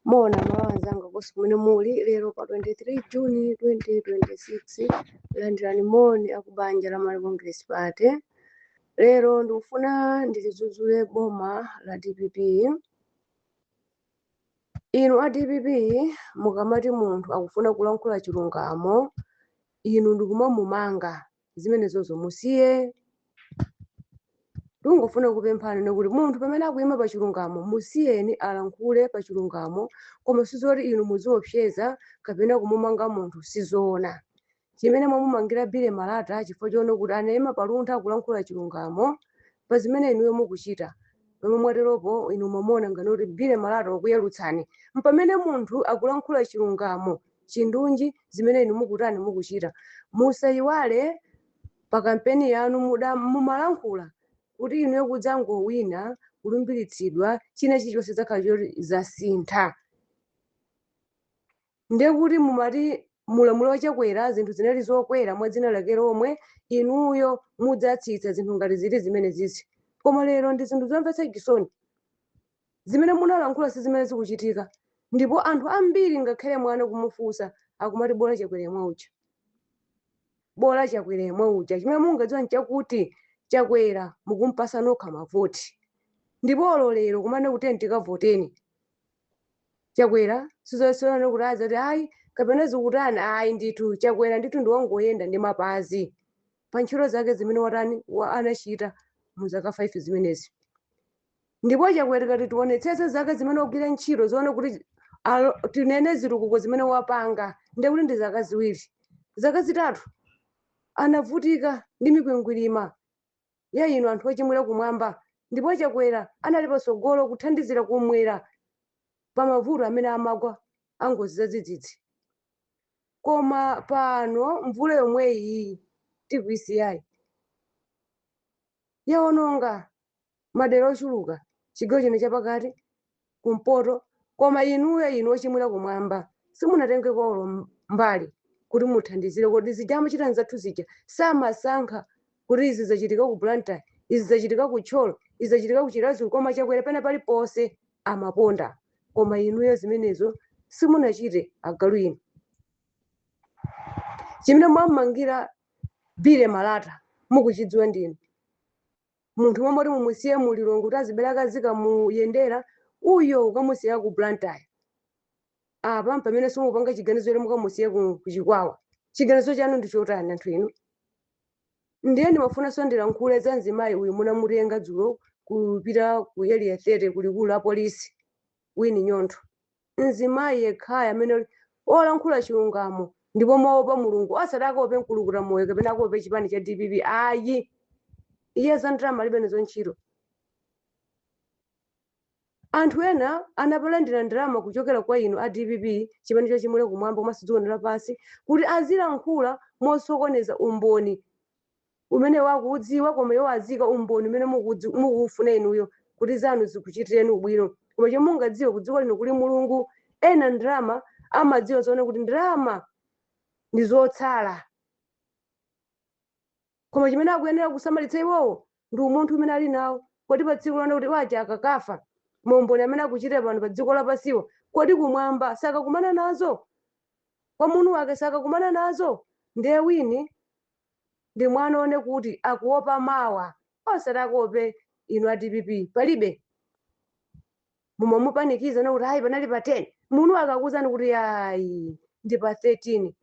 Moni malo anzanga konse kumene muli lero pa 23 Juni 2026, landirani moni akubanja la Malawi Congress Party. Lero ndikufuna ndilidzudzule boma la DPP. Inu a DPP, mukamati munthu akufuna kulankhula chilungamo, inu ndikumamumanga, zimenezozo musiye. Ndikungofuna kupemphani nekuti munthu pamene akuyima pa chilungamo, musiyeni alankhule pa chilungamo, koma sizoti inu muziopseza kapena kumumanga munthu, sizoona. Chimene mwamumangira Billy Malata, chifukwa choona kuti anayima paluntha kulankhula chilungamo pa zimene inuyo mukuchita. Pamwe mwateropo, inu mwamuona ngati kuti Billy Malata wakuyalutsani, mpamene munthu akulankhula chilungamo chindunji zimene inu mukutani, mukuchita. Musayiwale pa kampeni yanu muda mumalankhula kuti inuyo kudzangowina, kulumbiritsidwa, china chilichonse zakhala choti zasintha. Ndiye kuti mumati mulamulo wachakwera zinthu zinali zokwera mwa dzina lake lomwe, inuyo mudzatsitsa zinthu ngati zili zimene zizi. Koma lero ndi zinthu zomvetsa chisoni, zimene munalankhula si zimene zikuchitika. Ndipo anthu ambiri, ngakhale mwana kumufunsa, akumati bola Chakwera yemwe uja, bola Chakwera yemwe uja. Chimene mungadziwa nchakuti Chakwera mukumpasa nokha mavoti, ndipo olo lero kumene kuti tikavoteni Chakwera, sizosiyana kuti azati ayi kapena zikutani, ayi ndithu. Chakwera ndithu ndiwangoyenda ndi mapazi pa ntchito zake zimene watani wa anachita mu zaka 5 zimenezi. Ndipo Chakwera, kati tionetsetse zaka zimene wagwira ntchito, zione kuti tinene zitukuko zimene wapanga, ndiye kuti ndi zaka 2, zaka 3 anavutika ndi mikwingwirima ya inu anthu ochimwira kumwamba. Ndipo Chakwera anali patsogolo kuthandizira kumwera pa mavuto amene amagwa angozi zadzidzidzi. Koma pano mvula yomweyi tikuisiyayi yawononga madera ochuluka, chigawo chino chapakati, kumpoto. Koma inuyo, inu ochimwira kumwamba, simunatengeko mbali kuti muthandizire. Kodi zija amachita nzathu zija, samasankha kuti izi zachitika ku Blantyre, izi zachitika ku Thyolo, izi zachitika ku Chiradzulu, koma Chakwera pena paliponse amaponda. Koma inuyo zimenezo simunachite, agalu inu. Chimene mwammangira Billy Malata mukuchidziwa ndinu. Munthu momwe mumusiye mulilongo kuti azibereka zikamuyendera, uyo ukamusiya ku Blantyre. Apa pamene simupanga chiganizo choti mukamusiye ku Chikwawa, chiganizo chanu ndi chotani, anthu inu? Ndiye ndimafunanso ndilankhule za mzimayi uyu munamutenga dzulo kupita ku Area 30, kulikulu la polisi, Winnie Nyondo. Mzimayi yekhaya amene olankhula chilungamo ndipo moopa Mulungu, osati akaope mkulukuta moyo kapena akaope chipani cha DPP, ayi. Iye za ndalama alibe nazo ntchito. Anthu ena anapalandira ndalama kuchokera kwa inu a DPP, chipani chochimwira kumwamba komanso dziko lapansi, kuti azilankhula mosokoneza umboni umene wakuudziwa, koma iwo azika umboni umene mukuufuna inuyo kuti zanu zikuchitireni ubwino. Koma chomwe mungadziwe, ku dziko lino kuli Mulungu. Ena ndalama amadziwa zoona kuti ndalama ndi zotsala, koma chimene akuyenera kusamalitsa iwowo ndi umunthu umene ali nawo. Kodi pa tsiku lona kuti waja akakafa, maumboni amene akuchita pano pa dziko lapansiwa, kodi kumwamba sakakumana nazo? Kwa munu wake sakakumana nazo? Ndiye Winnie ndi mwana one kuti akuopa mawa, osati akuope inu a DPP. Palibe mumamupanikiza nakuti ayi, panali pa 10, munu akakuuzani kuti ayi, ndi pa 13.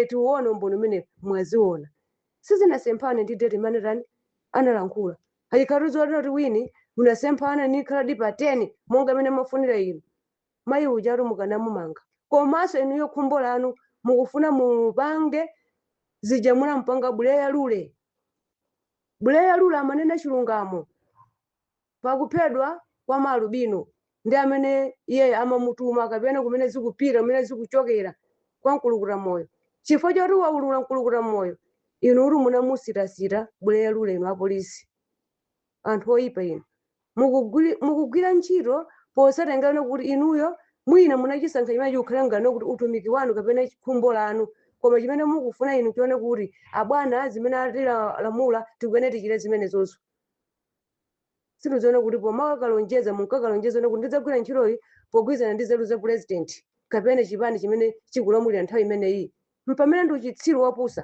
Tiuone umboni umene mwaziona, sizinasemphane ndi date imene tani analankhula. Ayikharuzo kuti Winnie unasemphana nikhaladi pa 10 monga imene mafunira inu, mayi ujatu mukanamumanga. Komanso inuyo khumbo lanu mukufuna mupange zija munampanga Buleya Lule. Buleya Lule amanena chilungamo pakuphedwa kwa maalubino ndi amene iye amamutuma kapena kumene zikupita, kumene zikuchokera kwa mkulukuta moyo. Chifukwa choti waulula mkulukuta moyo, inu uri munamusitasita Buleya Lule. Inu apolisi, anthu oyipa inu, mukugwira ntchito posatengana kuti inuyo mwina munachisankha chimene chikukhala ngano kuti utumiki wanu kapena khumbo lanu. Koma chimene mukufuna inu tione kuti abwana zimene atilamula tikuyenera tichite zimenezozo. Sindizoona kuti pomakalonjeza munkakalonjeza kuti ndidzagwira ntchitoyi pogwirizana ndi nzeru za president kapena chipani chimene chikulamulira nthawi imeneyi. Mpamene ndi uchitsiru wopusa,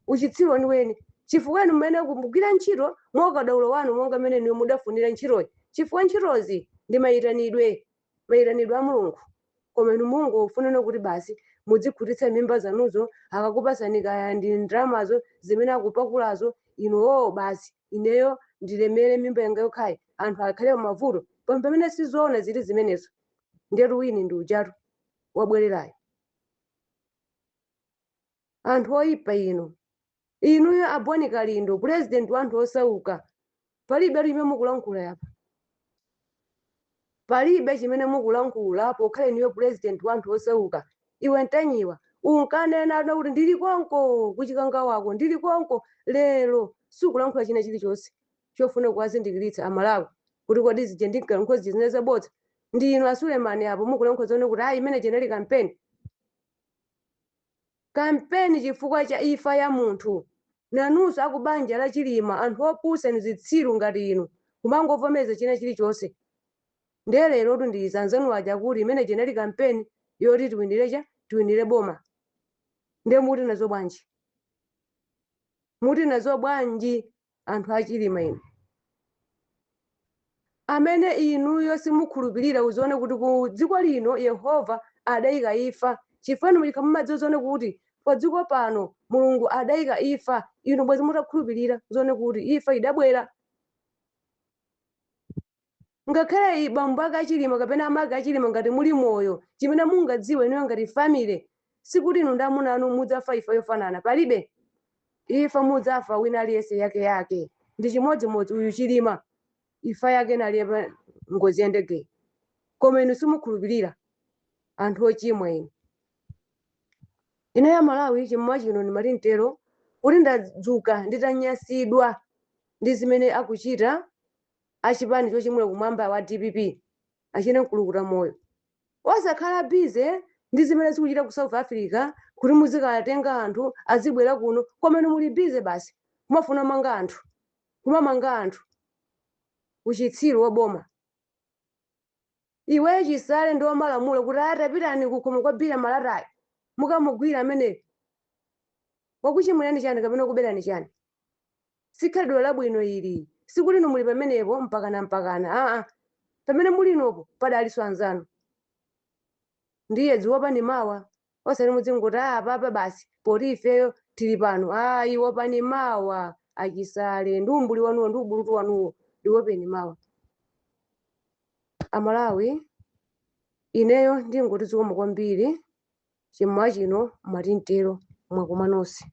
uchitsiru weniweni, chifukwa inu mmene kugwira ntchito mwaukadaulo wanu monga mmene niwe mudafunira ntchitoyi, chifukwa ntchitozi ndi mayitanidwe, mayitanidwe a Mulungu. Koma inu Mulungu ufunena kuti basi mudzikhutitsa mimba zanuzo, akakupasani kaya ndi ndalamazo zimene akupakulazo inu, oo basi ineyo ndilemere mimba yanga yokhayi, anthu akhale pamavuto. Koma pamene sizoona zili zimenezo. Ndetu wini ndi ujatu wabwererayo. Anthu oyipa inu, inuyo aboni Kalindo, president wa anthu osauka, palibe chimene mukulankhula yapa, palibe chimene mukulankhula pokhala inuyo president wa anthu osauka. Iwe Ntanyiwa, unkanena kuti ndili konko kuchikanga wako, ndili konko, lero sukulankhula china chilichonse chofuna kuwazindikiritsa Amalawi kuti kodi zije ndinkalankhula zije zine zabodza. Ndi inu Asulemani apo mukulankhula zone kuti ayi, imene chinali kampeni, kampeni chifukwa cha ifa ya munthu. Nanunso akubanja la Chilima, anthu opusa ni zitsiru ngati inu, kumangovomeza china chilichonse. Ndiye lero ndi anzanu aja kuti imene chinali kampeni yoti tiwinire cha tiwinire boma. Ndiye muti nazo bwanji? Muti nazo bwanji anthu achilima inu amene inuyo simukhulupirira? Uzione kuti ku dziko lino Yehova adayika ifa, chifukwa inu mulikha mumadziwa zone kuti pa dziko pano Mulungu adayika ifa, inu bwezi mutakhulupirira zone kuti ifa idabwera. Ngakhale bambo ake achilima kapena amake achilima, ngati muli moyo, chimene mungadziwe inuyo ngati family, sikuti inu ndi amuna anu mudzafa ifa yofanana. Palibe ifa mudzafa wina aliyense yake yake. Ndi chimodzimodzi uyu Chilima, ifa yake naliye pa ngozi ya ndege. Koma inu simukhulupirira, anthu ochimwa inu. Ine ya Malawi, chimwa chino ndimati mtero kuti ndadzuka nditanyasidwa ndi zimene akuchita achipani chochimwira kumwamba wa DPP, achine mkulukuta moyo, osakhala busy ndi zimene zikuchita ku South Africa kuti muzikatenga anthu azibwera kuno. Koma inu muli busy basi kumafuna manga anthu, kumamanga anthu, uchitsiru waboma. Iweyo Chisale ndi wamalamulo kuti atapitani kukhomo kwa Bira Malatayo mukamugwira amene wakuchimwirani chani kapena kuberani chani. Sikhalidwe labwino ili. Sikuti inu muli pamenepo mpakana mpakana, aa, pamene mulinopo padalinso anzanu. Ndiye dziwopani mawa, osati muzingoti a papa basi poti ifeyo tili pano. Ayi, wopani mawa achisale ndi umbuli wanuwo ndi ubulutu wanuwo, ndiwopeni mawa Amalawi. Ineyo ndingoti zikomo kwambiri. Chimwa chino mwati mtero mwakoma nonse.